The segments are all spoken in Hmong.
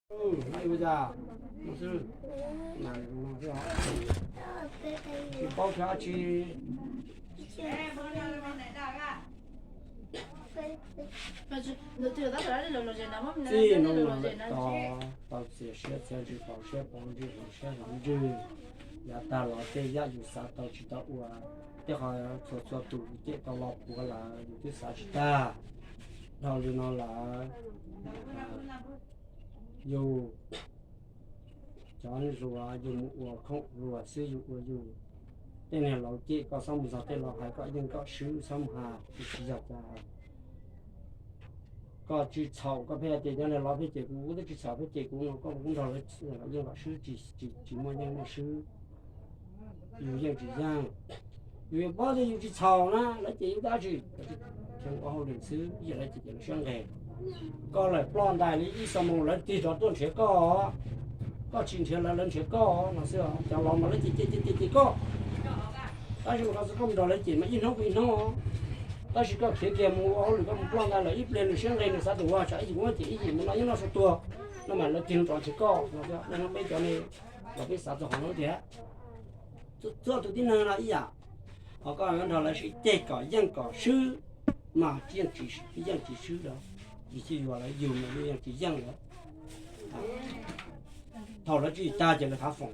Ua cas, tsis paub tsis dab tsi. Txij no tau txias siab txias ntsws, pauv siab pauv ntsws, hloov siab hloov ntsws, yav tag los tej yam yus xav tau tsis tau ua, tej qhov txhua txhua tus yus cem tau los puav lawm yus twb xav tsis tag. Dhau li no lawm, yus cov hluas yus mus ua khoom hluas xwb yus ua yus. Tej niag laus cem koj txhob mus nrog tej laus hais, koj yeej koj swb txhob mus hais, tsis yog cas. Koj tsis txhaum koj pheej hais tias cov niag laus pheej cem kuv, kuv twb tsis txhaum pheej cem kuv no, koj mus nrog lawv yeej koj swb, tsis muaj yeej muaj swb, yus yeej tsis yeej. Yus yuav paub tias yus tsis txhaum na, lawv cem yus dab tsi, lawv tsis, ua hauj lwm xwb, ib yam lawv cem ces lawv siab nqes. Koj lawm ploj ntais li ib xuab moos lawv tig rov tuaj nrhiav koj, koj tsis nrhiav lawv, lawv nrhiav koj no xwb. Cov laus mas lawv cem cem cem cem koj, tab sis ua qhov txog koj mus nrog lawv cem mas ib hnub kuj ib hnub. Tab sis koj khiav kiag mus ua hauj lwm, koj mus ploj ntais lawm ib pliag nws siab nqes, nws xav tias ua tsam ib yim muab cem ib yim mus no yeej noj sab tuag no mas lawv tig rov nrhiav koj no. Peb cov ne, los peb xav txog qhov no tias txhua tus tib neeg no ib yam, ho koj nrog lawv sib ceg kom yeej kom swb mas yeej tsis swb lawm, yus tsis yuav lawv yus mas yus yeej tsis yeej lawm. Thaum lawv tsis tag ces lawv hav foom.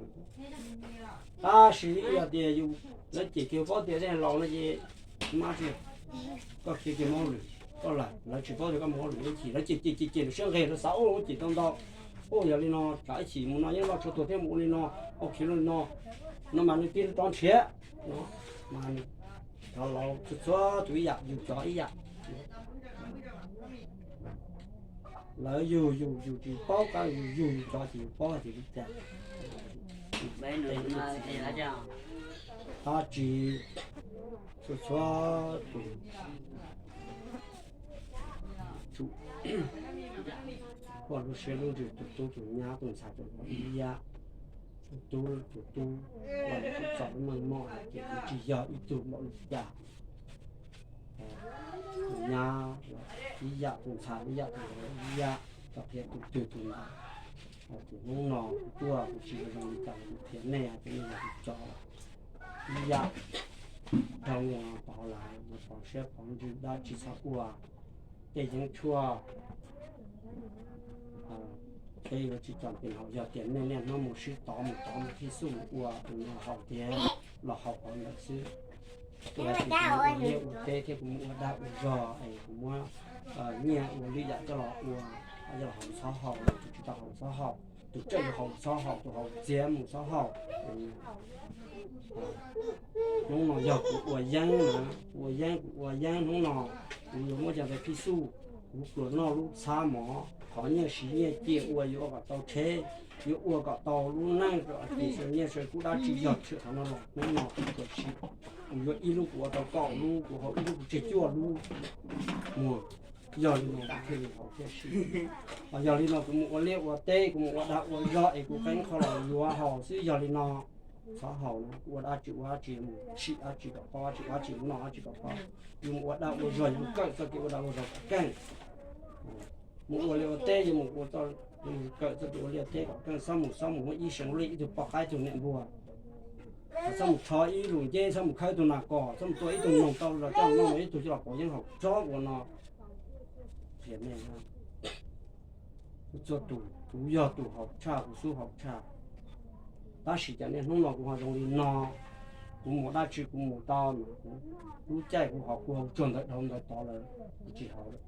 Tab sis yog tias yus, lawv cem kiag paub tias tej laus no ces mas tsis, koj khiav kiag mus hauj lwm, koj lawm lawv tsis paub tias koj mus hauj lwm ib chim, lawv cem cem cem cem lawv siab nqes, lawv xav ua ces tau ntau. Ua yog li no tsam ib chim mus no yeej noj tshuaj tuag thiab mus ua li no, ua khiav li no, no mas nws tig rov nrhiav. Mas cov laus txhua txhua tus ib yam, yus cov ib yam. Lawv yug yus, yus tsis paub qab, yus yug yus cov ces yus paub tias li cas. Tab sis txhua txhua tus tsum koj lub siab lub ntsws, tus tub tus nyab tus ntxhais tus ib yam, tus tub tus tub, koj txom meej mom hais tias kuv tsis yog ib tug npaum li cas. Tus nyab ib yam, tus ntxhais ib yam, tus ntxhais ib yam, koj qhia tus twg tus ntawd. Hais tias hnub no kuv tuaj kuv tsis zoo li cas, kuv qhia nej hais tias nej yog kuv cov ib yam. Dhau li no pauv lawm, pauv siab pauv ntsws dab tsi txhob ua. Tej yeeb tshuaj peb yuav tsis cam pes hauv, yog tias nej niaj hnub mus sib tov mus tov mus thij xuj mus ua tus no haus tiag los haus qhov ntawd xwb. Kuv hais tias kuv mus ua liaj ua teb thiab kuv mus ua dag ua zog es kuv muab nyiaj ua lwm yam coj los ua, coj los haus txhob haus, tus tsis tau haus txhob haus, tus tseem yuav haus txhob haus, tus haus txiav mus txhob haus. Hnub no yog kuv ua yeeb na, kuv ua yeeb, kuv ua yeeb hnub no, kuv yuav muab cov ntawd thij xuj, kuv pluas noj lub txhab mov, thov nyiaj siv nyiaj ciaj ua yuav ua kom tau tsheb, yuav ua kom tau lub neej, nyiaj sawv kub dab tsi yog tshwm qhov no los hnub no kuv yuav ib lub kuv ua tau kaum lub, kuv haus ib lub kuv tseg cuaj lub muag. Yog li no kuv thiaj li haus thiaj siv. Yog li no kuv mus ua liaj ua teb, kuv mus ua dag ua zog es kuv qeeb qho los yuav haus xwb. Yog li no txhob haus no, kuv ua dab tsi ua dab tsi, mus sim dab tsi kom paub, dab tsi ua dab tsi, mus noj dab tsi kom paub. Yus mus ua dag ua zog yus kawm txoj kev ua dag ua zog kom keej. Mus ua liaj ua teb yus mus ua, kawm txoj kev ua liaj teb kom keej, txhob mus, txhob mus muab ib seev liaj ib tug poj qaib ib tug niam npua, txhob mus rho ib lus nceb, txhob mus khawb ib tug nas kos, txhob mus tua ib tug noog tau los coj noj, ib tug coj los pauv yeeb haus tsob ua no. Qhia nej, txhua tus kuv yog tus haus tshaj, kuv xub haus tshaj. Tab sis cas niaj hnub no kuv ho zoo li no, kuv mus dab tsi kuv mus tau, lub caij kuv haus kuv haus tsuag ntawd dhau ntawd tod lawm, kuv tsis haus lawm.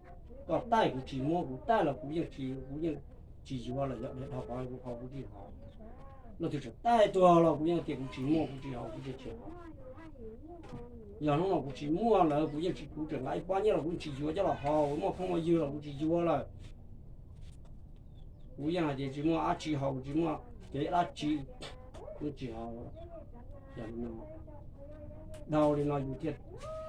Koj taij kuv tsis muab, kuv taij los kuv yeej tsis, kuv yeej tsis yuav lawm, yog dhau qhov kuv haus kuv tsis haus. Leej twg tseem taij tuag los kuv yeej tias kuv tsis muaj, kuv tsis haus, kuv tsis tsis haus. Yog hnub no kuv tsis muaj lawm kuv yeej tsis, kuv tseem nqa ib pob nyiaj los kuv tsis yuav coj los haus, muaj phooj muaj ywg los kuv tsis yuav lawm. Kuv yeej hais tias tsis muaj dab tsi haus, tsis muaj kev dab tsi, kuv tsis haus. Yog li no, dhau li no yus thiaj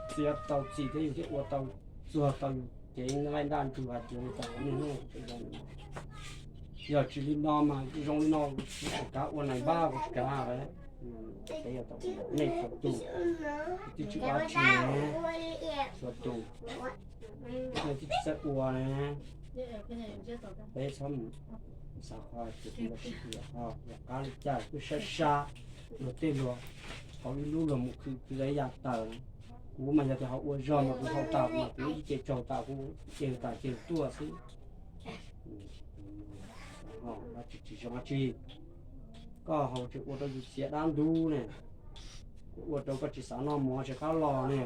txiav tau txim thiab yus thiaj ua tau, txuag tau yus kev nqaij ntaj ntsug hais tias ua cas niaj hnub tseem zoo li no. Yog tsis li no mas zoo li no, kuv tsis kav ua nais npab, kuv tsis kav lawm. Peb yog tau nej txhua tus, twb tsis ua dab tsi ne, txhua tus, nej twb tsis txawj ua ne, peb txhob mus Xav qhov tias kuv yuav sib yuav ho yog qab li cas twb sab sab luag tej luag, hauv ib lub luag mus khwv kwv yam tawm. Kuv mas yog tias ho ua zog mas kuv haus tas mas kuv ib ce tsaug tas kuv ceg tas ceg tuaj xwb. Tsis tsis zoo dab tsi, koj haus tseem ua rau yus txiav dab ntub ne, ua rau koj tsis xav noj mov tsis qab los ne,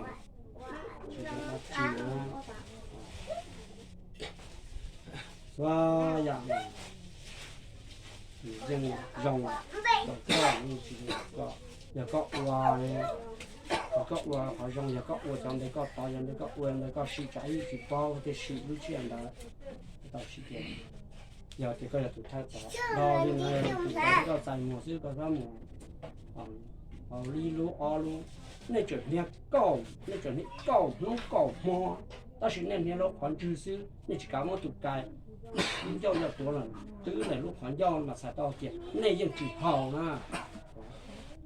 tsis zoo dab tsi na. Txhua yam yeej zoo rau koj, yeej tsis zoo rau koj. Yog koj ua, yog koj ua qhov zoo, yog koj ua cov ntawd koj tod, yog ntawd koj ua ntawd koj sim tsam ib tsis paub thiaj sim lub tsiaj ntawd. Tau sim tias yog tias koj yog tus thawj tod, los li no tus tod koj txais muag xwb koj txhob mus hauv ib lub ob lub. Nej tseem hnia kaum, nej tseem hnia kaum hnub kaum hmo, tab sis nej hnia lub qhov ntswg xwb, nej tsis kav muab tus kais, lub ncauj yog tuav lawm, twb lawm lub qhov ncauj mas txhais tau tias nej yeej tsis haus na.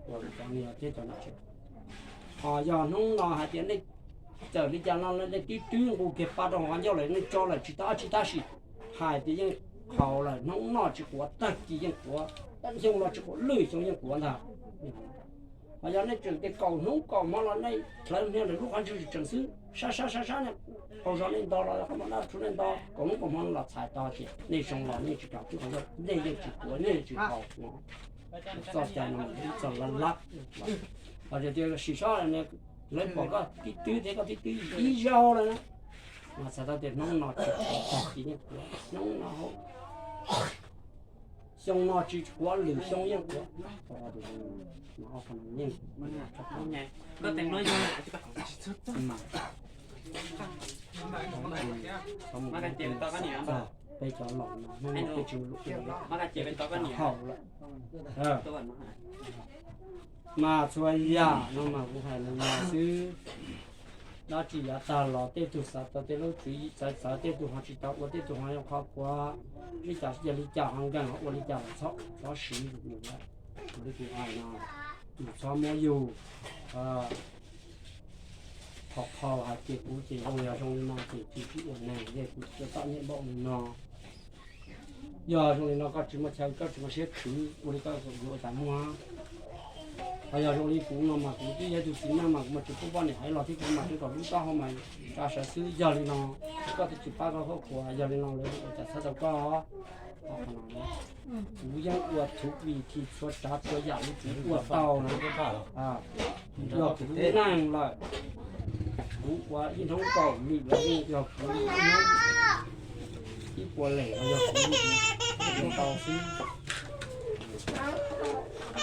Thiab cov no, ho yog hnub no hais tias nej txawm li cas no nej twb twb nqus kiag pa rau qhov ncauj lawm, nej tso lawm tsis tau dab tsi tab sis hais tias yeej haus lawm, hnub no tsis quav tag kis yeej quav, xyoo no tsis quav lwj xyoo yeej quav ntag. Ho yog nej tseem tias kaum hnub kaum hmo los nej hlawv hnia lawm lub qhov ntswg tseem xwb, sab sab sab sab ne, qaug zog nej nto los qhov muag dab rhuv nej nto, kaum hnub kaum hmo los txhais tau tias nej zoo los nej tsis kav twb qhov ncauj, nej yeej tsis quav nej yeej tsis haus. Txoj cai no ib txoj lab lab, ho tias sim sab lawv pom koj tib twb thiab koj tib twb ib zaug lawm na, mas txhais tau tias hnub no tsis quav tag kis yeej quav, hnub no xyoo no tsis quav lwm xyoo yeej quav. Peb cov laus no hnub no peb tsis ua haus lawm. Mas txhua yam no mas kuv hais li no xwb. Dab tsi yav tag los tej tug xav tau tej lub tswv yim txawv txawv, tej tug ho tsis tau ua, tej tug ho yog qhov puav, ib cas yog li cas ho nkees ho ua li cas los txhob siv lus lawm. Li kuv hais no, yus txhob muab yus qhov qhau hais tias kuv ces zoo yog zoo li no ces kuv tsis ua neeg, kuv tsis txom nyem npaum li no. Yog zoo li no koj tsis muaj chaw, koj tsis muaj siab khwv ua li koj yuav ua cas muaj. Ho yog zoo li kuv no mas kuv twb yog ib tug txiv neej mas kuv mas tsis pub poj niam hais los thiab, kuv mas tsuas kom lub taub hau mas tsa sawv xwb. Yog li no koj twb tsis pab koj hauj qhua, yog li no lawv ua cas txhawb tau koj? Kuv yeej ua txhua vim thi txhua tsav txhua yam li kuv ua tau na. Yog kuv lub neej lawm, kuv ua ib hnub kaum lwm los yeej yog kuv, ib puas lem los yog kuv ua tau xwb.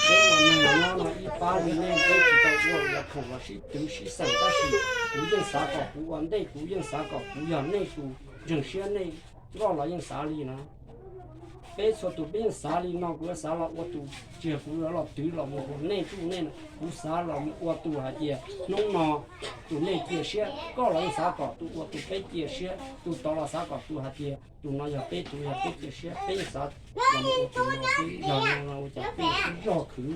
Peb ua neeg nyob no ib pab li nej, peb tsis tau ua los khoom los sib twv sib xeem, tab sis kuv yeej xav kom kuv ua ntej, kuv yeej xav kom kuv yog nej tus ntseeg siab, nej loj los yeej xav li na. Peb txhua tus peb yeej xav li no, kuv yuav xav los ua tus, tsis yog kuv yuav los twv los mus ua nej tsuj nej, kuv xav los mus ua tus hais tias hnub no tus nej cia siab, koj los yeej xav kom tus ua tus peb cia siab, tus tod los xav kom tus hais tias tus no yog peb tus, yog peb cia siab, peb yeej xav los mus ua tus no xwb. Yog li no ua cas peb sib zog khwv,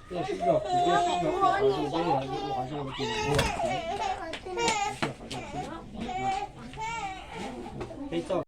peb sib zog khwv, peb sib zog ua qhov zoo, peb ua qhov zoo los ua qhov zoo xwb. Peb txoj